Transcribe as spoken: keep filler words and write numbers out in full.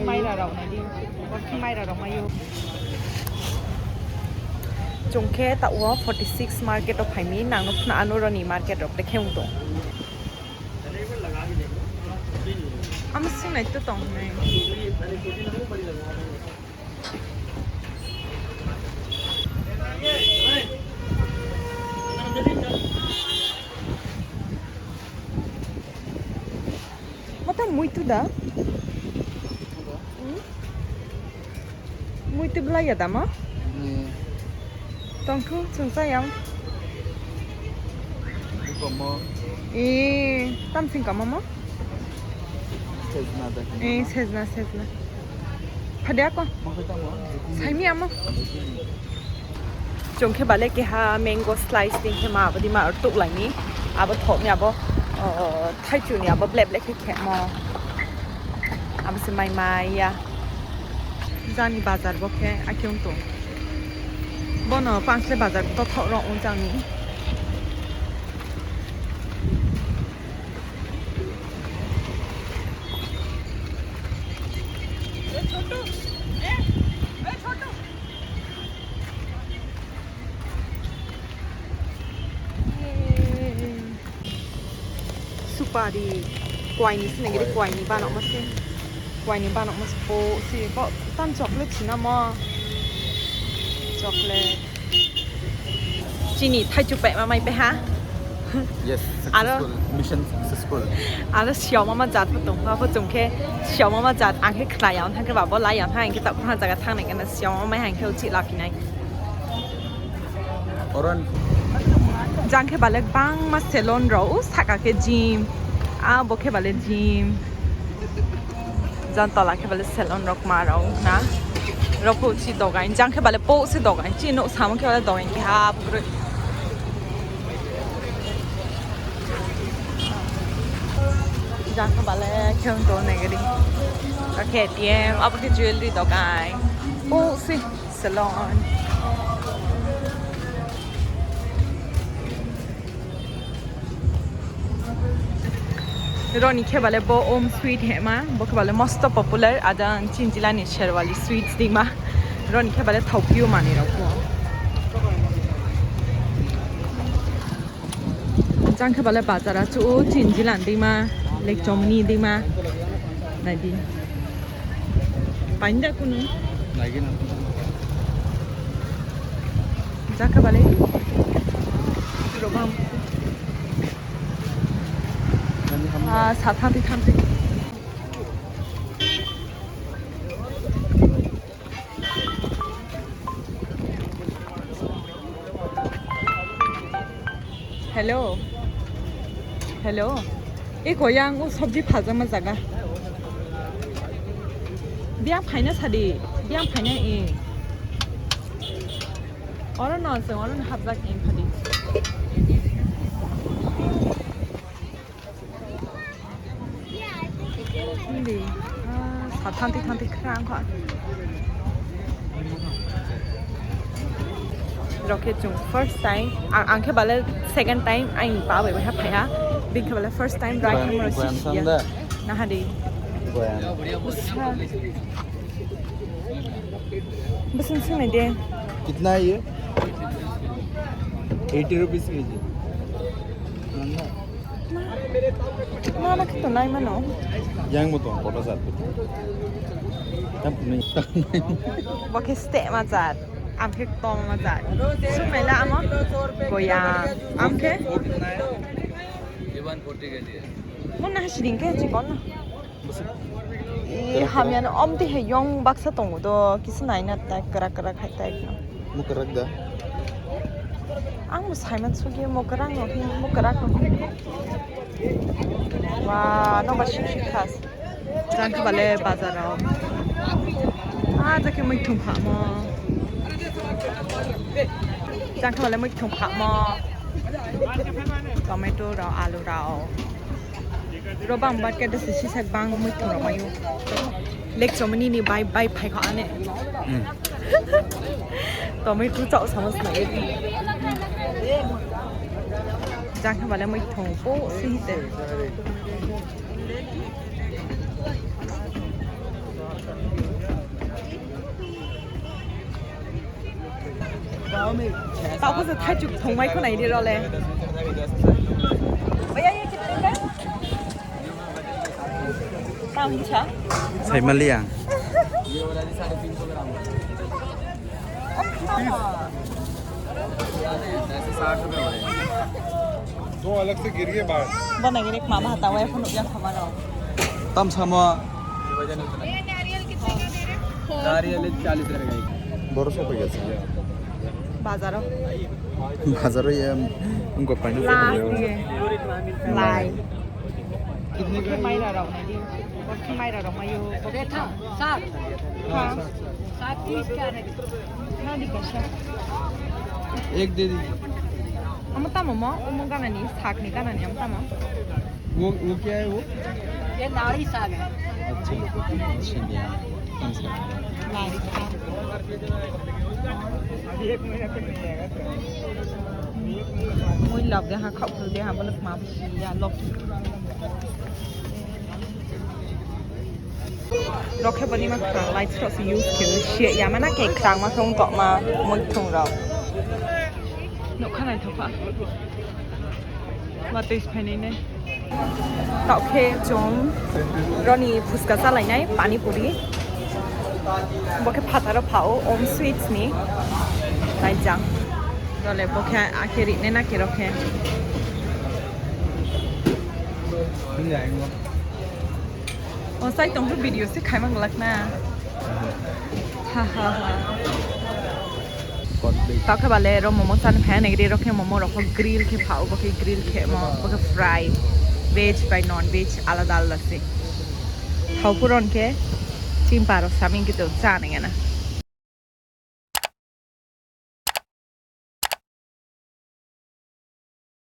Maira rok nai di. Maira rok mayo. Chwng khe ta o forty six market o phaimi, nang no phano ano roni market rok de khe wng tong. Ama swng nai to tong nai. Mata muitu da? Hmm? Muitu belai ya dama? Tongkhu chwng chayam. Komo. Eh, tam sing kama mo? Sejna da. Eh, sejna, sejna. Phade ako. Saimi amo. Chwng khe bale keha mango slice ting khe ma abodi ma tuk laini. Abo thok ni abo, oh, thaichu ni abo black black khe khe mo. Abo se mai mai ya. Jani bazar bo khe akyong tong. Bono pangsle bazar to thok rok jani. Supari. Kwai ni sini giri kwai ni banok masi. Kwai ni banok masi po si ko tam chocolate sina mo. Chocolate. Chini thaichu pai ma mai pe ha. Yes, aro successful. Mission successful. Aro siao mama jat po tong ha po chwng khe siao mama jat ang khe khlai ang thang khe babo lai ang thang khe tak ha jaga thang nai kana siao mama hai khe uchi lapi nai. Oron. Jang khe bale bangma salon rok, o saka khe gym, a bo khe bale gym. Jang tola khe bale salon rok ma rok na. Rok po si dogai, jang khe bale po si dogai, chi no samo khe bale dogai khe ha bukre. Jang khe bale khe to negri. Oke, A T M, abo khe jewelry dogai. Po si. Salon. Roni khe bale bo Om Sweet hema, bo khe bale mosto popular, ajang chinjilani Sherwali Sweets dima. Roni khe bale thokpio manwi rok bo. Jang khe bale bazar achu o chinjilan dima, lek chomni dima. Naidi. Painda kunu. Naigina. Jaka bale. Robam. Ah, sa thanti thanti. Hello. Hello. E koyang o sabji phajakma jaga. Biyang phaina sadi. Biyang phaina e. Oro no se, oro no hapjak e phadi. Hindi. Ah, sa thanti thanti khrang kha. Rokhe chwng first time, ang, ang khe bale second time, ang pa bai bai ha phaiha. Bini khe bale first time rai khe moro sisi ya. Nahadi. Busa. Bwswng swngnai de. Kitna hai ye? Eighty rupees kg. Nana. Nana khe tongnai mano. Yang mo tong, koto jat. Tam ni. Bo khe steh ma jat. Am khe tong ma jat. Swngnai la amo. Goya. Am khe. Ye one forty kg hai. Mo na siding khe chikon na. Bwswk. E, hamya no omtwi hai yong baksa tongo do, kisa naina tak kwrak kwrak hai type no. Mwkwrak da? Ang bo saiman sugwi mwkwrak no hin, mwkwrak no hin. Wa, no ba sik sik khas. Jang khe bale bazar o. Ah, jake muithung phamo. Jang khe bale muithung phamo. Tomato rok, alu rok. Rok bang market o se sisak bang muithung rok maio. Lek chomani ni bai, bai phai kha ane. Hmm. Tomato chok samo sna. Jang khe bale muithung po si hite. Tao ko se thaichuk thongmai khwnai di role. Bhaiya, ye kitne ka? Tao hincha? Saimaliang. दो अलग से गिर गए बाहर। Bana gini ma bhata wai phunuk ya khamano. Tam sama. नारियल चालीस रुपए का। Boro sokoi gese. Bazaro. Bazaro ya, wngkha paina. Last ye. Lai. Kitne ka? Maira rok nai di. Maira rok mayo. Betha, साठ। Ha. साठ तीस का है। Na di kaisa. एक दे दीजिए। Amo tamo mo, omo ganani, sakni ganani amo tamo. वो, वो क्या है वो? ये नारी साग है। अच्छा, अच्छा, दिया। कौन सा? Lai sak. Mui love de ha, khau de ha, bolok ma bisi ya, love. Rokhe boni ma khwrang light srok se use khe se ya mana ke khwrang ma thung tokma muithung rok. Nokha naithokha. Watwi phainai nai. Tokhe chwng roni phuska chalainai pani puri. Bokhe phataro phao Om Sweets ni laijak. Dole bokhe akhe rinai na khe rokhe. O sai tongkhe video se khaima glak na. Ha ha ha. Tokhe bale ro momo chan phai nai ri rokhe momo rokho grill khe phao bokhe grill khe mo bokhe fry veg bai non veg alada alada se. Thau puron khe chimpa rok saming khe to cha nai na.